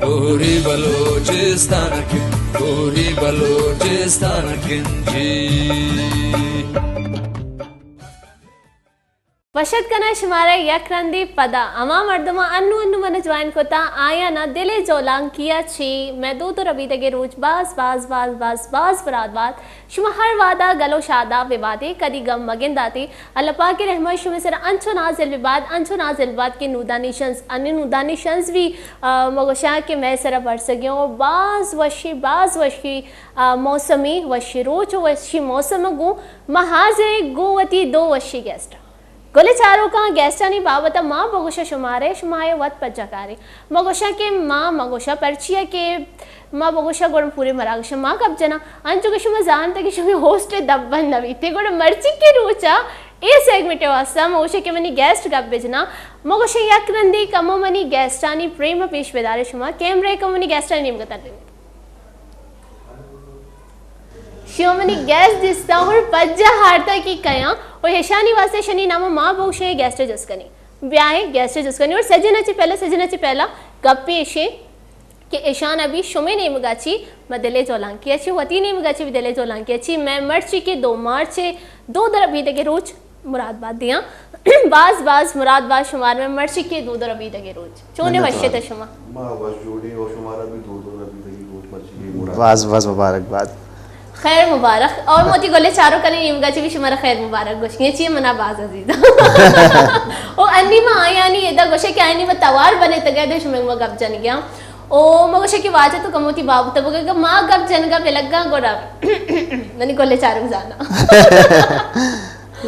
کوری بلوچستان کن، کوری بلوچستان کن جی۔ وش اتک کناں شمارا یک رندے پدا۔ ہما مردماں انو انو من جوائن کتا، آیانا دل ءِ جولانکی ءَ چہ مئے دود ءُ ربیدگ ءِ روچ باز باز باز باز باز مراد بات۔ شما ہر وہدا گل ءُ شاداب بباتے، کدی گم مگنداتے۔ اللہ پاک ءِ رحمت شمئے سرا انچو نازل ببات، انچو نازل ببات کہ نودانی شنز، انی نودانی شنز بھی، آ، مگوشاں کہ مئے سرا برسگی اوں۔ باز وشی، باز وشی، آ، موسمی وشی روچ ءُ وشی موسم گوں ما حاضر ایں گوں وتی دو وشی گیسٹ۔ گل ءِ چاروکاں، گیسٹانی بابت ءَ ما بگوشاں شمارے، شما اے وت پجا کارے۔ مگوشاں کہ ما، مگوشاں پرچیا کہ ما بگوشاں گڑا پورے مراگش ءَ ما گپ جناں۔ انچو کہ شما زانت کہ شمئے ہوسٹ ءِ دپ بند نہ بیت، گڑا مرچی کہ روچا اے سیگمنٹ ءِ واسطہ مگوشاں کہ منی گیسٹ گپ بجناں۔ مگوشاں یک رندے کمو منی گیسٹانی پریم ءَ پیش بدارے شما۔ کیمرہ ءَ کمو منی گیسٹانی نیمگا ترّینیت۔ شما منی گیسٹ دیستاں اور پجا ہارتا کہ کیاں اور ہشانی واسطہ شنی نام ما بگوشیں گیسٹ جست کنی۔ بیائیں گیسٹ جست کنی اور سجنا چہ پہلا، سجنا چہ پہلا گپے اشیں کہ اشان ابھی شمے نیمگا چی ما دل ءِ جولانکی ءَ چی، وتی نیمگا چی بھی دل ءِ جولانکی ءَ چی، مئے مرچی کہ دو مارچ ءِ دود ءُ ربیدگ ءِ روچ مراد بات دیاں۔ باز باز مراد بات شمار مئے مرچی کہ دود ءُ ربیدگ ءِ روچ۔ چون منت وش ات وار۔ شما؟ ما وش جوڑیں اور شمارا بھی دود ءُ ربیدگ ءِ روچ مرچی کہ مراد۔ باز باز مبارک بات۔ خیر مبارک۔ اور موتی گل ءِ چاروکانی نیمگا چی بھی شمارا خیر مبارک گوشگی چی منا باز عزیز۔ او انی ما آیانی ادا گوشے کہ آیانی ما توار بنے تگے دے شمے ما گپ جنگیاں۔ او ما گوشے کہ واجہ تو کموتی بابت بگے کہ ما گپ جنگا بلگا گڑا منی گل ءِ چاروک زانا۔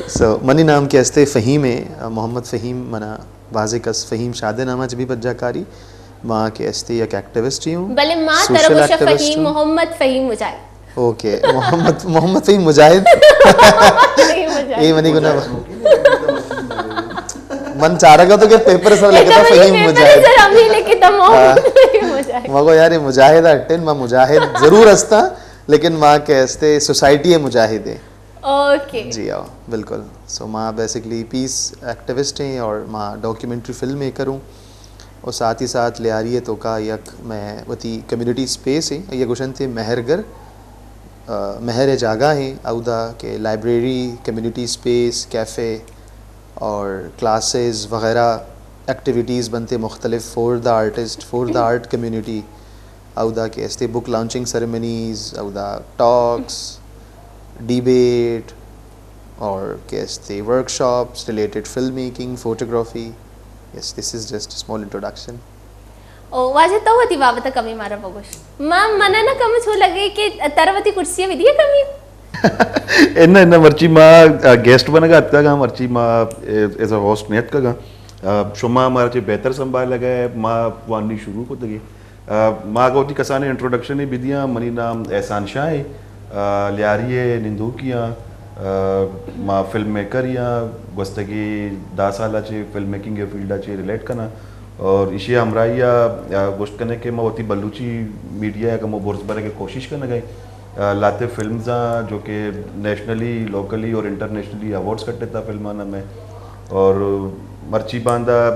سو، منی نام کہ استے فہیم ہے، محمد فہیم منا بازیں کس فہیم شاد ءِ نام ءَ چہ بھی پجا کاری۔ ما کہ استے یک ایکٹیوسٹ ہی ہوں، بلے ما سوشل ترا گوشاں ایکٹیوسٹ فہیم ہوں۔ محمد فہیم مجاہد۔ اوکے، محمد، محمد فہیم مجاہد۔ فہیم مجاہد۔ اے منی گناہ۔ من چارگا تو کہ پیپر سر لکھتا فہیم مجاہد۔ سر ہم نہیں لکھتا محمد ہاں۔ فہیم مجاہد۔ مگو یار، اے مجاہد اٹن، ما مجاہد ضرور ہستا، لیکن ما کہ استے سوسائٹی ءِ مجاہد ہیں۔ اوکے۔ جی ہاں، بالکل۔ سو ما بیسکلی پیس ایکٹیوسٹ ہیں اور ما ڈاکیومنٹری فلم میکر ہوں۔ اور ساتھ ہی ساتھ لیاری ءِ توکا یک مئے وتی کمیونٹی اسپیس ہیں، یہ گوشنتے مہر گھر، آ، مہر ءِ جاگہ ہیں، اودا کہ لائبریری، کمیونٹی اسپیس، کیفے اور کلاسز وغیرہ ایکٹیویٹیز بنتے مختلف for the artist, for the art community۔ اودا کہ استے بک لانچنگ سیریمنیز، اودا ٹاکس، ڈیبیٹ، اور کہ استے workshops related film making, photography. Yes, this is just a small introduction. او واجہ تو وتی بابت کمی مارا بگوش۔ ما منا نہ کم چو لگے کہ تر وتی کرسی بھی دیے کمی۔ انہ، انہ مرچی ما، آ، گیسٹ بنگا اتکا گا، مرچی ما، اے، ایز اے ہوسٹ نہیں اتکا گا۔ آ، شما مارا چے بہتر سنبھال لگا ہے، ما وانی شروع کو تگے۔ آ، ما اگہ وتی کسانیں انٹروڈکشنے بدیاں، منی نام احسان شاہ ہے، آ، لیاری ءِ نندوکی آں، آ، ما فلم میکر ہی آں، گوستگی دہ سال ءَ چہ فلم میکنگ ءِ فیلڈ ءَ چہ ریلیٹ کناں اور ایشی ءِ ہمراہی ءَ، آ، گوشت کنیں کہ ما وتی بلوچی میڈیا ءَ کمو برز برگ ءِ کوشش کنگ ءَ ایں۔ آ، لہتے فلمز آں جو کہ نیشنلی، لوکلی اور انٹرنیشنلی ایوارڈز کٹتا فلماں ہمیں۔ اور مرچی باندا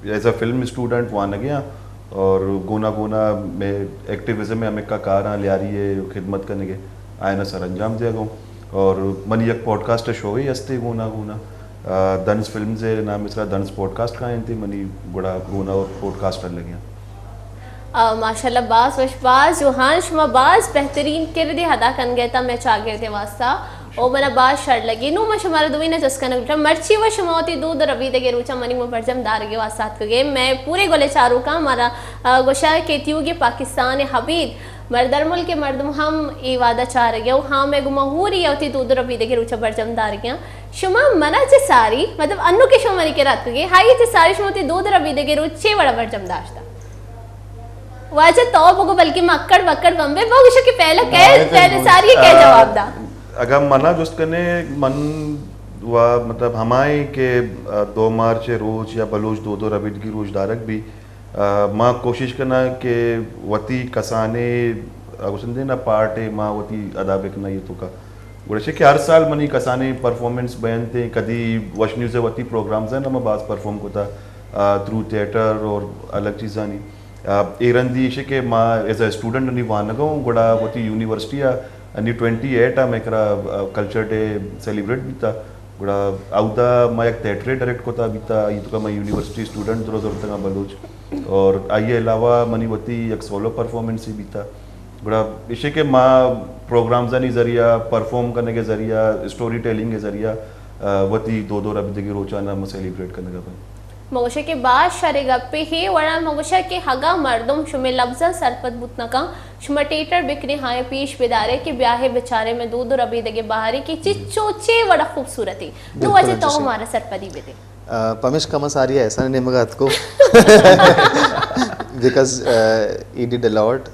ایز اے فلم اسٹوڈنٹ وانگے آں اور گونا گونا میں ایکٹیویزم ءِ ہمکا کاراں، لیاری ءِ خدمت کنگ ءِ آئینا سرانجام دیگ ءَ اوں۔ اور منی یک پوڈکاسٹ ءِ شوے ہستے گونا گونا، آ، دنز فلمز ءِ نام ءِ سرا دنز پوڈکاسٹ کاینت، منی گڑا گونا اور پوڈکاسٹ ءَ لگیاں۔ آ، ماشاءاللہ، باز وش، باز جوہان، شما باز بہترین کردے ادا کنگ ءَ تا مئے چاگرد ءِ واسطہ۔ او منا باز شر لگی۔ نوں ما شمارا دوئیناں جست کنگ لوٹاں۔ مرچی و شما وتی دود و ربیدگ ءِ روچاں منی گوما برجم دارگ ءِ واسطہ اتکگ ئے۔ مئے پورے گل ءِ چاروکاں مارا، آ، گوشاں کہ تیوگیں پاکستان ءِ حبیب مردر ملک ءِ مردم ہم اے وہد ءَ چارگ ءَ او ہاں مئے گوما ہوری ءَ وتی دود و ربیدگ ءِ روچ ءَ برجم دارگ ءَ آں۔ شما منا چہ ساری، مطلب انوں کہ شما منی کرا اتکگ ئے، آئی ءَ چہ ساری شما وتی دود و ربیدگ ءِ روچ چے وڑا برجم داشتہ؟ واجہ تو بگو، بلکہ مکڑ مکڑ بمبے بگو، شو کہ پہلے کئے، پہلے ساری کئے جواب دا۔ اگاں منا جست کنے، من و مطلب ہمائیں کہ، آ، دو مارچ ءِ روچ یا بلوچ دود و ربیدگی روچ دارگ بی، آ، ما کوشش کناں کہ وتی کسانیں، آ، گوشن دینا پارٹ ءَ ما وتی ادا بکناں یہ تو کا۔ گڑا چہ کہ ہر سال منی کسانیں پرفارمنس بینت، کدی وش نیوز ءِ وتی پروگرامز ہیں، ما باز پرفارم کتا، آ، تھرو تھیٹر اور الگ چیزانی۔ آ، اے رندی ایشی کہ ما ایز اے اسٹوڈنٹ انی وانگا اوں، گڑا وتی یونیورسٹی ءَ انی ٹوئنٹی ایٹ ءَ مئے کرا، آ، کلچر ڈے سیلیبریٹ بیتا۔ گڑا اودا ما یک تھیٹرے ڈائریکٹ کتا بیتا، ای تو کہ ما یونیورسٹی اسٹوڈنٹ درو زرتگاں بلوچ، اور آئی علاوہ منی وتی یک سولو پرفارمنس ہی بیتا۔ گڑا ایشی کہ ما پروگرامز آنی ذریعہ، پرفارم کرنے کے ذریعہ، اسٹوری ٹیلنگ کے ذریعہ، آ، وتی دود و ربیدگی روچانا ما سیلیبریٹ کرنے کا بن۔ مگوشے کہ باز شریں گپے ہے، وڑا مگوشے کہ ہگا مردم شمے لبزاں سرپد بوت نہ کن، شما ٹیٹر بکنے ہائیں پیش بدارے کہ بیاہے بچارے میں دود و ربیدگے بہاری کہ چچو چے وڑا خوبصورتی۔ نو بالکل واجہ تو انچو سے۔ ہمارا سرپدی بدے۔ آ، پمیشکا ما ساری احسان نیمگا اتکو۔ بیکاز، آ، ہی ڈیڈ الاٹ۔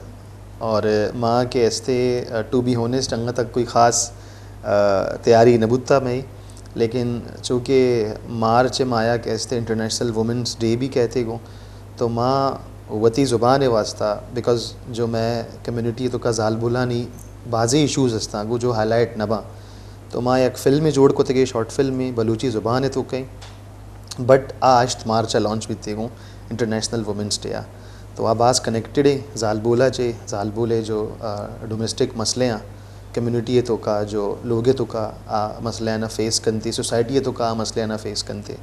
اور ما کہ استے، آ، ٹو بی ہونیسٹ انگا تک کوئی خاص، آ، تیاری نہ بوتا میں، لیکن چونکہ مارچ مایا کہ استے انٹرنیشنل وومنس ڈے بھی کہتے گو، تو ما وتی زبان واسطہ، بیکاز جو میں کمیونٹی تو کا زالبولانی بازی ایشوز ہستاں گو جو ہائی لائٹ نہ باں، تو ما یک فلم جوڑ کتگے، شارٹ فلم بلوچی زبان تو کہیں۔ بٹ آ ہشت مارچ ءَ لانچ بیتے گوں انٹرنیشنل وومنس ڈے ءَ۔ تو آ باز کنیکٹڈ ایں زالبول ءَ چے، زالبول ءِ جو، آ، ڈومیسٹک مسئلے آں، کمیونٹی ءِ توکا جو لوگ ءِ توکا آ مسئلے آناں فیس کنتے، سوسائٹی ءِ توکا آ مسئلے آناں فیس کنتے۔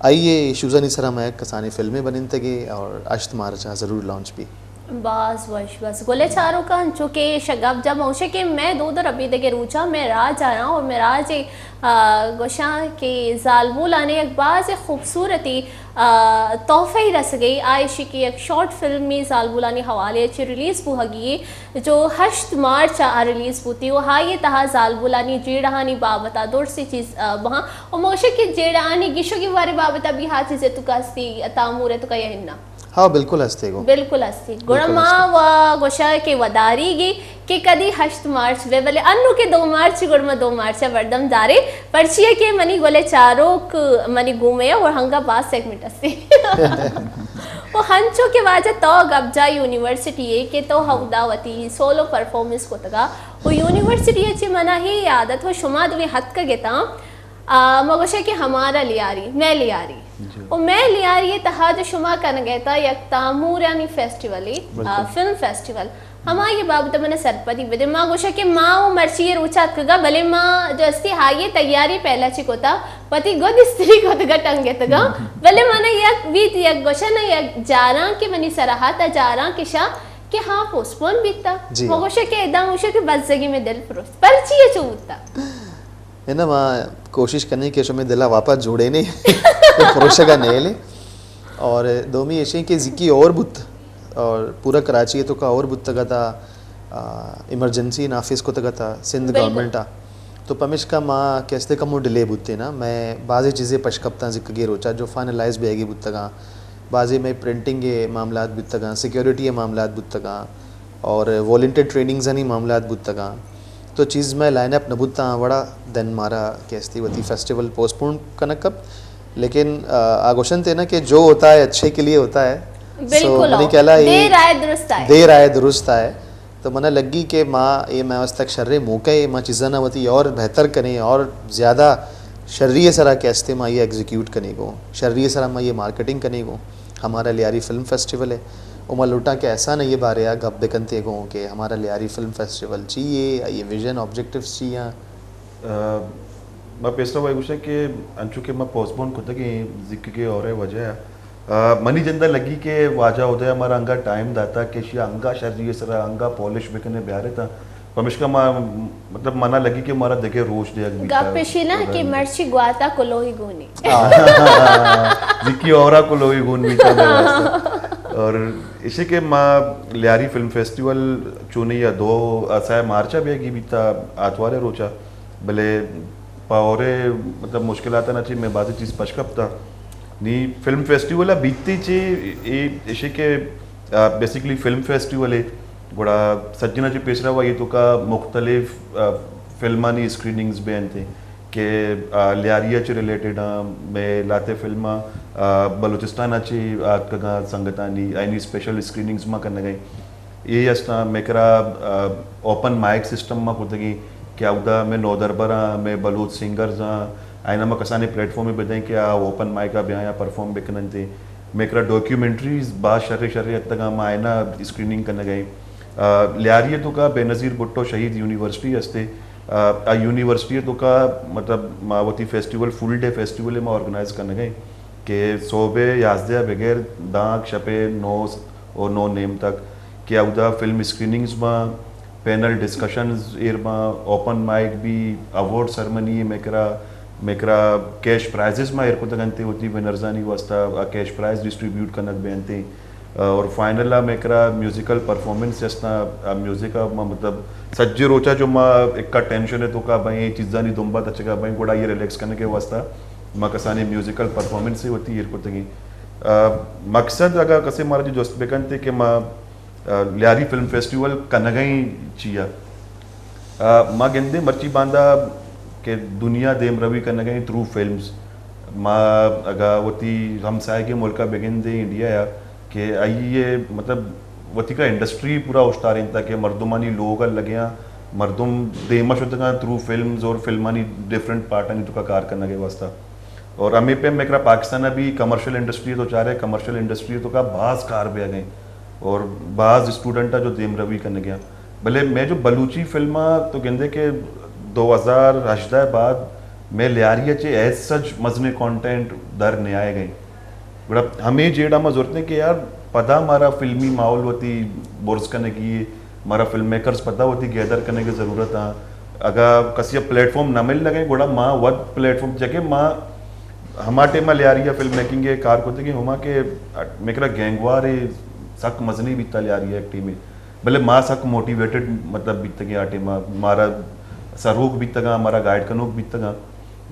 آئی ءِ ایشوزانی سرا ما یک کسانیں فلمے بنینتگے اور ہشت مارچ ءَ ضرور لانچ بی۔ باز وش، بس گلے چاروکاں، چونکہ شگاف جب ہوشے کہ میں دود و ربیدگے روچاں میں راج آیاں اور میں راج، آ، گوشاں کہ زالبولانے یک باز خوبصورتی، آ، تحفہ ہی رس گئی۔ آ ایشی کہ یک شارٹ فلمی زالبولانی حوالے چی ریلیز بوہگی جو ہشت مارچ آ ریلیز بوتی و ہائی تہا زالبولانی جیڑہانی بابتا درسی چیز، آ، بہاں و موشے کہ جیڑہانی گشگی وارے بابتا بھی ہا چیزے تو کستی تامورے تو کا یا ہننا۔ ہاں، بالکل ہستے گو۔ بالکل ہستے۔ گڑا بالکل ما ہستے۔ و گوشا کہ وداری گی کہ کدی ہشت مارچ بے، بلے انو کہ دو مارچ، گڑا ما دو مارچ بردم دارے، پرچیا کہ منی گلے چاروک منی گومے اور ہنگا باز سیگمنٹ ہستے۔ و ہنچو کہ واجہ تو گپ جا یونیورسٹی ہے کہ تو ہاں۔ ہمدا وتی سولو پرفارمنس کتگا۔ و یونیورسٹی چی منا ہی عادت ہو شما دوی حد کا گتا۔ آ، ما گوشے کہ ہمارا لیاری، میں لیاری۔ جی۔ و میں لیاری تہا جو شما کنگے تا یک تامورانی فیسٹیولی، آ، بالکل۔ Film festival. ہما یہ بابت من سرپدی بدے۔ ما گوشے کہ ما و مرچی یہ روچ اتکگا، بلے ما جو استی ہائی تیاری پہلا چی کوتا، وتی گد استری کوتگا ٹنگتگا۔ بلے من یک بیت یک گوشے نہ یک جاراں کہ منی سراحت جاراں کشا کہ ہاں پوسٹپون بیتا۔ جی۔ ما گوشے کہ ادا گوشے کہ بزگی میں دل پروشت۔ پرچی یہ چو بوتا؟ ہے نا، ما کوشش کنیں کہ شمے دلا واپس جوڑینے، پروشگا نیلے۔ اور دومی ایشیں کہ زکی اور بوت، اور پورا کراچی تو کا اور بوتگا تا، آ، ایمرجنسی نافذ کتگا تا سندھ بالکل۔ گورنمنٹ آ۔ تو پمشکا ما کیستے کمو ڈیلے بوتے نا، میں بازی چیزیں پشکپتاں زکگے روچا جو فائنلائز بیگی بوتگاں، بازی میں پرنٹنگ کے معاملات بوتگاں، سیکیورٹی کے معاملات بوتگاں، اور والنٹیئر ٹریننگز آنی معاملات بوتگاں۔ تو چیز میں لائن اپ نہ بوتاں وڑا دن مارا کہ استی وتی فیسٹیول پوسٹپون کنگ کپت۔ لیکن، آ، آ گوشن تھے نا کہ جو ہوتا ہے اچھے کے لیے ہوتا ہے۔ سو، بالکل۔ منی خیال ہے یہ دیر آئے درست آئے۔ دیر آئے درست آئے۔ تو منا لگی کہ ما اے میں واسطہ شریں موقع ہے، ما چیزاں نہ وتی اور بہتر کریں اور زیادہ شری سرا کہ استے ما یہ ایگزیکیوٹ کرنے کو، شری سرا ما یہ مارکیٹنگ کرنے کو۔ ہمارا لیاری فلم فیسٹیول ہے۔ و ما لوٹاں کہ احسان یہ بارے آ گپ بکنتے گوں کہ ہمارا لیاری فلم فیسٹیول چی ہے، آئی ویژن، آبجیکٹیوز چی ہیں؟ آ، ما پیسرا وای گوشاں کہ انچو کہ ما پوسٹپون کتگیں زکگے اور وجہ آ، منی جندہ لگی کہ واجہ ادے ہمارا انگا ٹائم داتا کہ شی انگا شری سرا انگا پالش بکنے بیارے تا۔ پمشکا ما، مطلب، منا لگی کہ مارا دگہ روچ دیگ بیتا۔ گپ پیشی نا کہ مرچی گواتا کلوہی گونی۔ ہاں۔ زکی اورا کلوہی گون بیتا میرے واسطے۔ اور اسے کہ ما لیاری فلم فیسٹیول چونی یا دو، آ، سہ مارچا بیگی بیتا آتوارے روچا، بلے پہ اورے، مطلب، مشکلات نا چی میں بازی چیز پش کپتا۔ نی فلم فیسٹیول بیتی چی اے، اسے کہ، آ، بیسیکلی فلم فیسٹیول ہے، گڑا سجنا چی پیسرا ہوا یہ تو کا مختلف، آ، فلمانی اسکریننگز بینتے۔ کہ، آ، لیاری ء چہ ریلیٹڈ آں، مئے لہتے فلم آ، آ، بلوچستان ء چہ آتکگاں سنگتانی، آئینی اسپیشل اسکریننگز ما کنگ ء ایں۔ اے استاں مئے کرا، آ، اوپن مائیک سسٹم ما کتگیں کہ اودا مئے نودربر آں، مئے بلوچ سنگرز آں، آئینا ما کسانیں پلیٹ فارمے بدئیں کہ آ اوپن مائیک ء بیایاں پرفارم بکننت۔ میکرا ڈاکیومنٹریز باز شرے شرے اتگاں، ما آئینا اسکریننگ کنگا ایں۔ آ، لیاری ءِ توکا بے نظیر بھٹو شہید یونیورسٹی ہستے، آ، آ یونیورسٹی ءِ توکا مطلب ما وتی فیسٹیول، فل ڈے فیسٹیول ما آرگنائز کنگا ایں کہ صبح یازدہ ءَ بگر دانک شپ ءِ نو س-، اور نو نیم تک کہ اودا فلم اسکریننگز باں، پینل ڈسکشنز ایر باں، اوپن مائک بی، اوارڈ سرمنی میکرا، میکرا کیش پرائزز ما ایر کتگ انت وتی ونرزانی واسطہ، آ کیش پرائز ڈسٹریبیوٹ کنگ بینت۔ اور فائنل ءَ میکرا میوزیکل پرفارمنس ہستاں، آ میوزک ءَ ما مطلب سجے روچا جو ما اکا ٹینشن ءِ توکا بئیں، چیزانی دنبا تچگا بئیں، گڑا یہ ریلیکس کنگ ءِ واسطہ ما کسانیں میوزیکل پرفارمنس وتی ایر کتگیں۔ آ، مقصد اگاں کسے مارا جو جست بکنت کہ ما، آ، لیاری فلم فیسٹیول کنگئیں چیا؟ آ، ما گندیں مرچی باندا کہ دنیا دیمروی کنگئیں تھرو فلمز۔ ما اگاں وتی ہمساہگیں ملکا بگندیں انڈیا ءَ کہ آئی ءِ مطلب وتی کا انڈسٹری پورا اوشتارینتا کہ مردمانی لوگ لگیاں، مردم دیما شتگاں تھرو فلمز اور فلمانی ڈفرنٹ پارٹانی توکا کار کنگ ءِ واسطہ۔ اور ہمے پیم میکرا پاکستان ءَ بھی کمرشل انڈسٹری تو چارے، کمرشل انڈسٹری توکا باز کار بیگیں اور باز اسٹوڈنٹ جو دیمروی کنگیاں۔ بلے میں جو بلوچی فلم تو گندے کہ دو ہزار ہژدہ بعد میں لیاری چے ایز سچ مزنیں کانٹینٹ در نیائے گئیں۔ گڑا ہمے جیڑہ ما زورتیں کہ یار پدا مارا فلمی ماحول وتی برز کنگی، مارا فلم میکرز پدا وتی گیدر کنگ ضرورت آں۔ اگاں کسی پلیٹ فارم نہ مل لگے گڑا ما وت پلیٹ فارم جگہ ما ہما ٹائم لیاری فلم میکنگ کار کرتے کہ ہما کہ میکرا گینگوار سک مزنی بیتا لیاری ایک ٹیمے۔ بلے ما سک موٹیویٹڈ مطلب بیتگیں آ ٹائم مارا سروک بیتگاں، مارا گائیڈ کنوک بیتگاں۔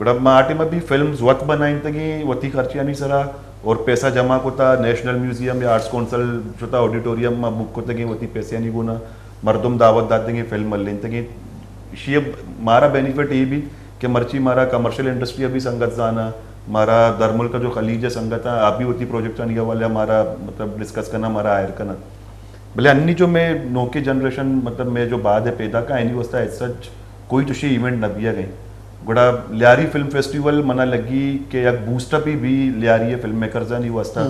گڑا ما آ ٹائم بھی فلمز وت بنائینتگیں وتی خرچیانی سرا اور پیسہ جمع کتا، نیشنل میوزیم یا آرٹس کونسل شتا، آڈیٹوریم ما بک کتگیں وتی پیسیانی گونا، مردم دعوت داتگیں فلم ملینتگیں۔ اشی مارا بینیفٹ اے بھی کہ مرچی مارا کمرشل انڈسٹری بھی سنگت زانا، مارا درملک جو خلیج سنگت آ بھی وتی پروجیکٹانی حوالہ مارا مطلب ڈسکس کنا، مارا ہائر کنا۔ بلے انی جو میں نوکے جنریشن مطلب میں جو بعد پیدا کا اینی واسطہ ایز سچ کوئی چوشی ایونٹ نہ بیا گئے۔ گڑا لیاری فلم فیسٹیول منا لگی کہ یک بوسٹ اپ ہی بھی لیاری فلم میکرزانی واسطہ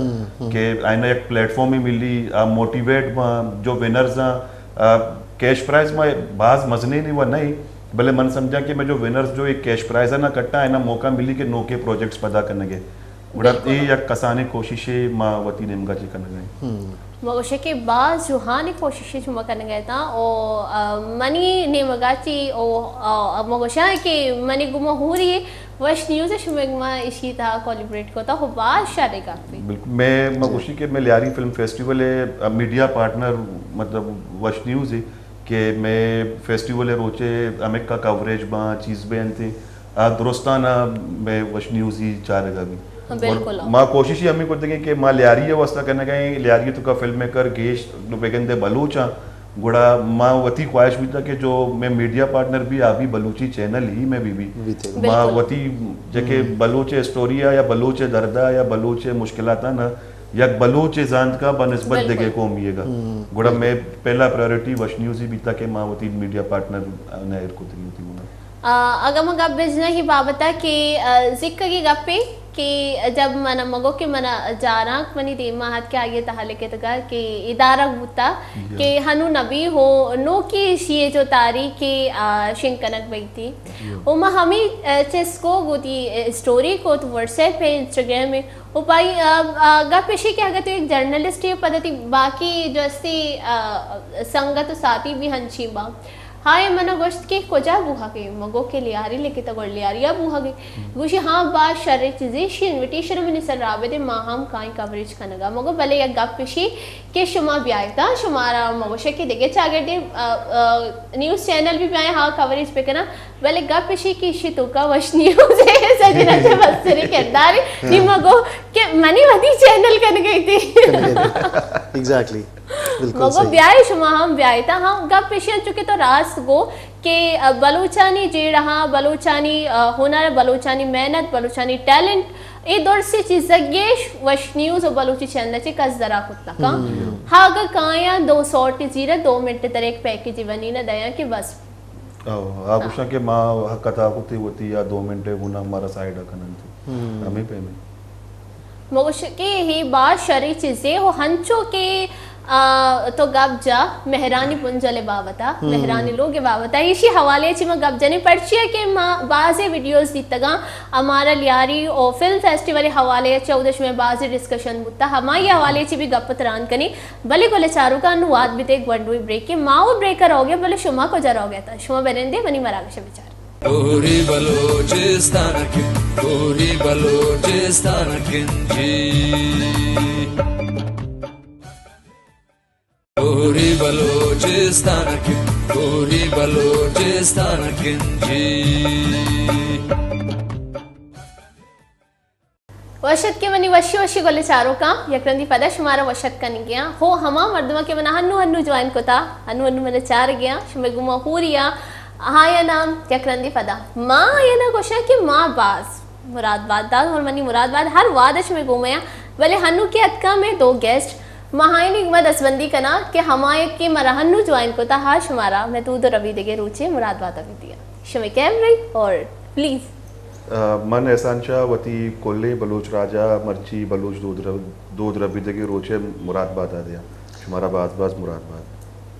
کہ آئینا یک پلیٹ فارم ہی ملی، آ موٹیویٹ باں، جو ونرز آں، آ، کیش پرائز ما باز مزنے نہیں و نہیں، بلے من سمجھا کہ میں جو ونرز جو ایک کیش پرائز نہ کٹا، آئینا موقع ملی کہ نوکے پروجیکٹس پدا کنگے۔ گڑا اے یک کسانیں کوششے ما وتی نیمگا چہ کنگ ء ایں۔ ما گوشے کہ باز جوہانی کوششے شما کنگ ء اتاں او، آ، منی نیمگا چی او، آ، ما گوشاں کہ منی گما ہوری وش نیوز شما گما اشی تہا کولیبریٹ کتا ہو باز شر گپے۔ بالکل، میں ما گوشی کہ میں لیاری فلم فیسٹیول ء میڈیا پارٹنر مطلب وش نیوز ء کہ مئے فیسٹیول ء روچ ء ہمک ء کوریج باں، چیز بہ انت، آ درستان ء مئے وش نیوزی چارگ ء بیت۔ بالکل۔ ما کوشش ہمیں کرتگیں کہ ما لیاری ء واسطہ کنگ ء ایں، لیاری ء توکا فلم میکر گیش بگندے بلوچ آں، گڑا ما وتی خواہش بیتا کہ جو مئے میڈیا پارٹنر بھی آ بھی بلوچی چینل ہی میں بھی بھی ما وتی جکے بلوچ اسٹوری ء یا بلوچ درد ء یا بلوچ مشکلات ء نا یک بلوچ ء زانتکا بہ نسبت دگہ قومی ء گا۔ گڑا مئے پہلا پرائیورٹی وش نیوز ہی بیتا کہ ما وتی میڈیا پارٹنر ء نہ ایر کتگی وتی گونا۔ آ، اگاں ما گپ بجناں ہی بابت ء کہ، آ، زکگی گپے کہ جب من مگو کہ من جارانک منی دیما ہت کہ آئی ء تہا لکتگا کہ ادارہ بوتا کہ ہنو نبی ہو نوکی شیئے جو تاریخ، آ، شنگ کنگ بیتی۔ و ما ہمی، آ، چیز کو گوتی اسٹوری کو تو واٹس ایپ ہے، انسٹاگرام ہے، و پائی، آ، آ، گپ اشی کہ اگر تو ایک جرنلسٹ ہی پدا تی باقی جو استی، آ، سنگت و ساتھی بھی ہنچی با۔ ہائے منا گوشت کہ کجا بوہگے؟ مگو کہ لیاری لکھتا گڑ لیاریا بوہگے۔ گوشی ہاں باز شر چیزے شی انویٹیشن منی سر رابطے ما ہم کائیں کوریج کنگا۔ مگو بلے یک گپ اشی کہ شما بیایتا شمارا مگوشے کہ دگہ چاگردے، آ، آ، نیوز چینل بھی بیائیں ہاں کوریج بکنا۔ بلے گپ اشی کہ اشی توکا وش نیوز ہے، سجنا چہ مستری کردار ہے۔ نی مگو کہ منی وتی چینل کن گئی تھی۔ ایگزیکٹلی۔ بالکل مگو صحیح۔ بیائے شما ہم بیائے تا ہاں گپ اشی انچو کہ تو راست گو کہ، آ، بلوچانی جیڑہاں، بلوچانی، آ، ہنر، بلوچانی محنت، بلوچانی ٹیلنٹ، اے درسی چیز گیش وش نیوز و بلوچی چینل چی کس درا کتا کن۔ ہاگا کایاں دو سوٹ زیرہ دو منٹ تر ایک پیکیجی ونی نہ دیاں کہ بس۔ او، آ گوشاں کہ ما حق عطا کتی وتی یا دو منٹ گونا مارا سائیڈ کنن تو۔ ہمیں پیمیں۔ مگوش کہ ہی باز شری چیزے ہو ہنچو کہ آ، تو گپ جا مہرانی بنجل بابتا، مہرانی لوگ بابتا، ایشی حوالے چی ما گپ جنی پرچیا کہ ما بازے ویڈیوز دیتگاں، ہمارا لیاری او فلم فیسٹیول حوالے چودش میں بازے ڈسکشن بوتا، ہمائی حوالے چی بھی گپ تران کنی، بلے گل چاروکا نو واد بیتے گونڈوی بریک کے، ما وہ بریک روگے، بلے شما کو جا روگے تا، شما بنندے منی مراگش بچار۔ کوری بلوچستان کن، کوری بلوچستان کن جی۔ کوری بلوچستان کن، کوری بلوچستان کن جی۔ وش اتکے منی وشی وشی گل چاروکاں، یک رندی پدا شمارا وش اتک کنگیاں۔ ہو ہما مردماں کہ منا ہنو ہنو جوائن کتا، ہنو ہنو منا چارگیاں، شمے گوما ہوریا، آیا نام یک رندی پدا۔ ما آیا نا گوشاں کہ ما باز مراد باد داد اور منی مراد باد ہر واد شمے گوما، بلے ہنو کہ اتکا میں دو گیسٹ، ما ہائنی ما دستبندی کنا کہ ہما یک کہ مرا ہنو جوائن کتا، ہا شمارا میں دود و روی دگے روچے مراد باد ابھی دیا۔ شمے کیمرے اور پلیز۔ آ، من احسان شاہ وتی کلیں بلوچ راج ء مرچی بلوچ دود ر-، دود ربیدگیں روچ ء مراد بات ء دیاں۔ شمارا باز باز مراد بات۔